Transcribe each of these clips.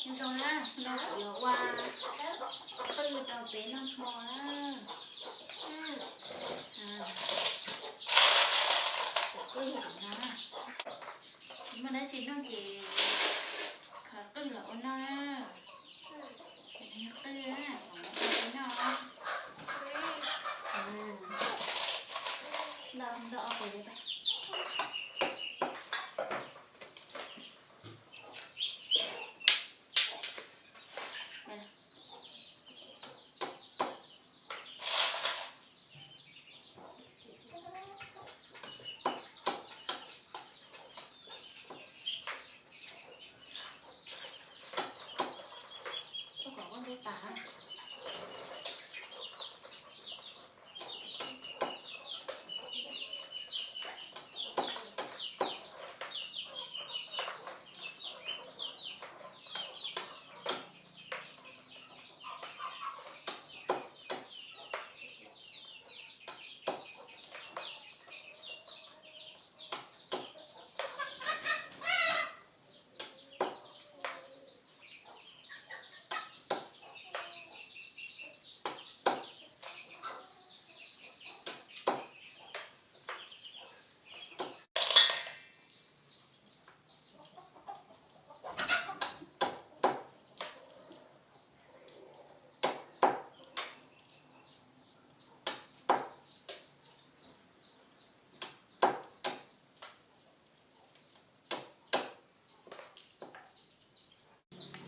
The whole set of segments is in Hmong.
Zoo na, no kuv yuav ua qwj rau peb noj hmo na. Qwj no, muaj dab tsi noj ces khaws qwj los ua noj na. Qwj na, kuv muab rau peb noj. Noj, noj ob qus.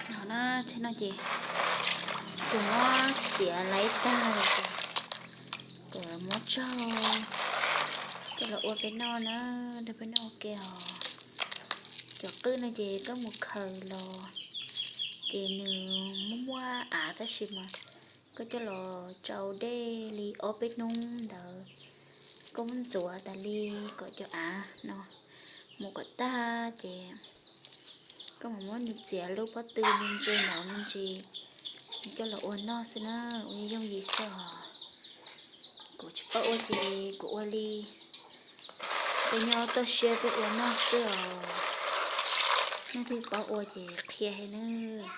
No na, tsheb no ces kuv muab txiav laib tag lawm ces kuv muab tsaug coj los ua peb noj na, rau peb noj ua ke os. Cov qwj no ces koj mus khaws los ces nws muaj muaj av tab sis mas koj coj los tsau dej li ob peb hnub ntawd, koj muab ntxuav tas li kom cov av no mus kom tag ces koj mam muab nws txiav lub pob tw me ntsis no me ntsis, nws coj los ua noj xwb na, ua yooj yim xwb os. Kuv tsis paub ua ces kuv ua li peb nyob toj siab peb ua noj xwb os. Nej twg paub ua ces qhia thiab nawb.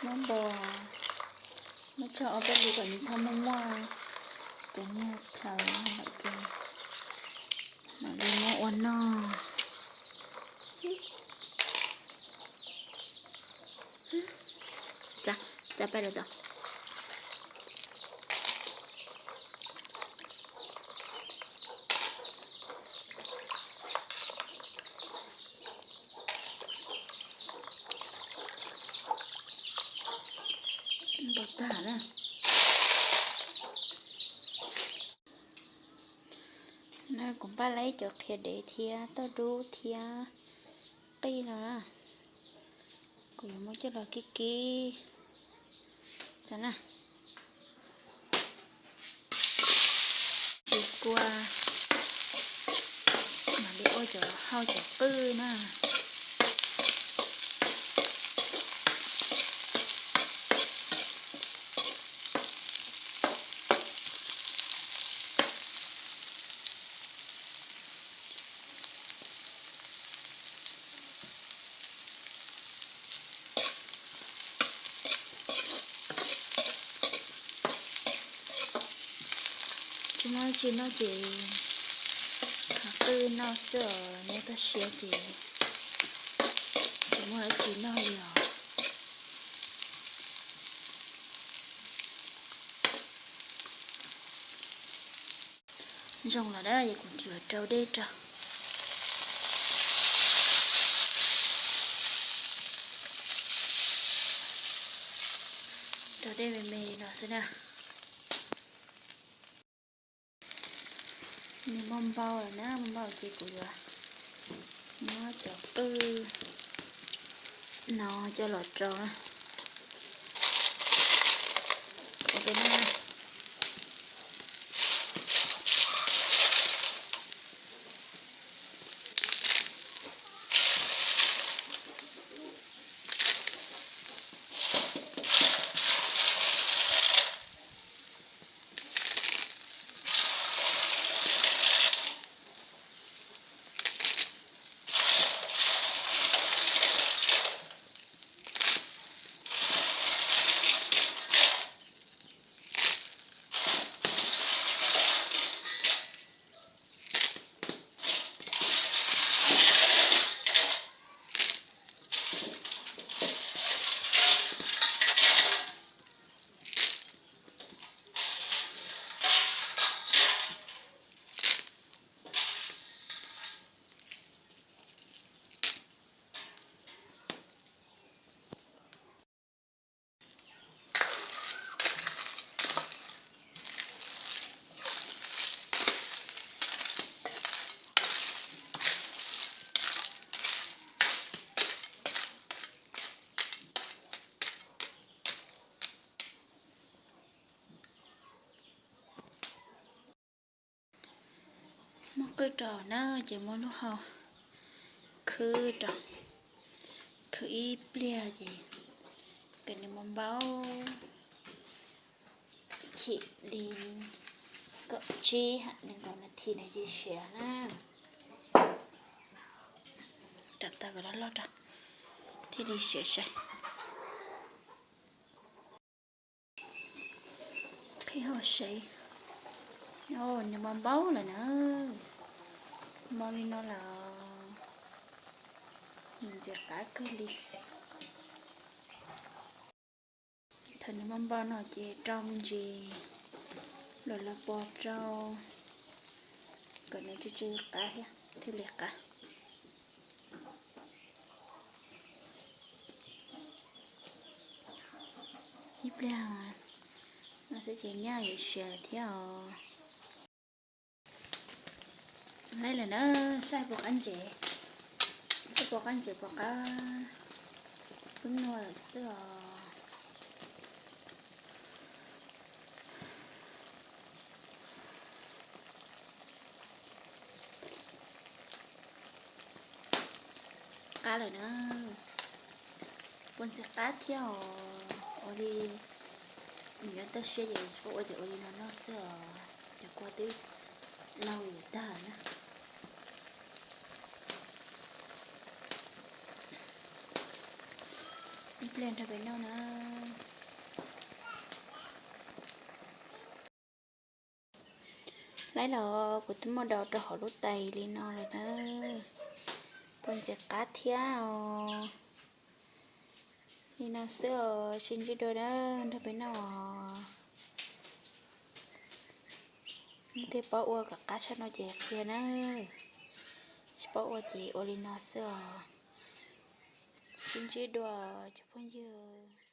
Muab npo, muab tso ob peb lub kom nws txhob muaj muaj cov niag plhaws lawm ces mam li muab ua noj. Tsa, tsa peb lawm tau. Npau tag na. No kuv npaj lawm cov qhiav dev thiab tauj dub thiab qij no na. Kuv yuav muab coj los kib kib. Tso na. Tsis kua, mam li ua cov hau cov qwj na. Tsis muaj dab tsi noj ces khaws qwj noj xwb os, nyob toj siab ces tsis muaj dab tsi noj li os. Zoo lawm na, es kuv yuav rau dej rau. Rau dej me me no xwb na. Nws npau npau lawm na, npau npau ces kuv yuav muab cov qwj no coj los rau ua tej no. Muab qwj rau na ces muab lub hau khwb rau, khwb ib pliag ces kom nws npau npau, chim li kaum tsib nees nkaum nas this no ces siav na. Rau tau kom loj loj rau thiaj li siav sai. Qhib hauv seb. Nws npau npau lawm na. Npau li no lawm, nws ntxim qab kawg li. Thaum nws npau npau no ces rau me ntsis los los pos rau kom nws tsw tsw qab thiab thiaj li qab. Ib pliag no xwb ces nyaj yuav siav lawm thiab os. Laib lawm na, saib puas qab ntsev, saib puas qab ntsev puas qab, twb muag lawm xwb os. Qab lawm na, puas ntxim qab thiab os. Ua li, nyob toj siab ces tsis paub ua ces ua li no noj xwb os, cov kua twb laus yuav tag na. Ib pliag nrog peb noj na. Laib los kuv twb muab daus rau hauv lub tais li no lawm na. Puas ntxim qab thiab os. Li no xwb os, sib ntsib dua na, nrog peb noj os. Leej twg paub ua kom qab tshaj no ces qhia na, tsis paub ua ces ua li no xwb os. Sib ntsib dua cov phooj ywg.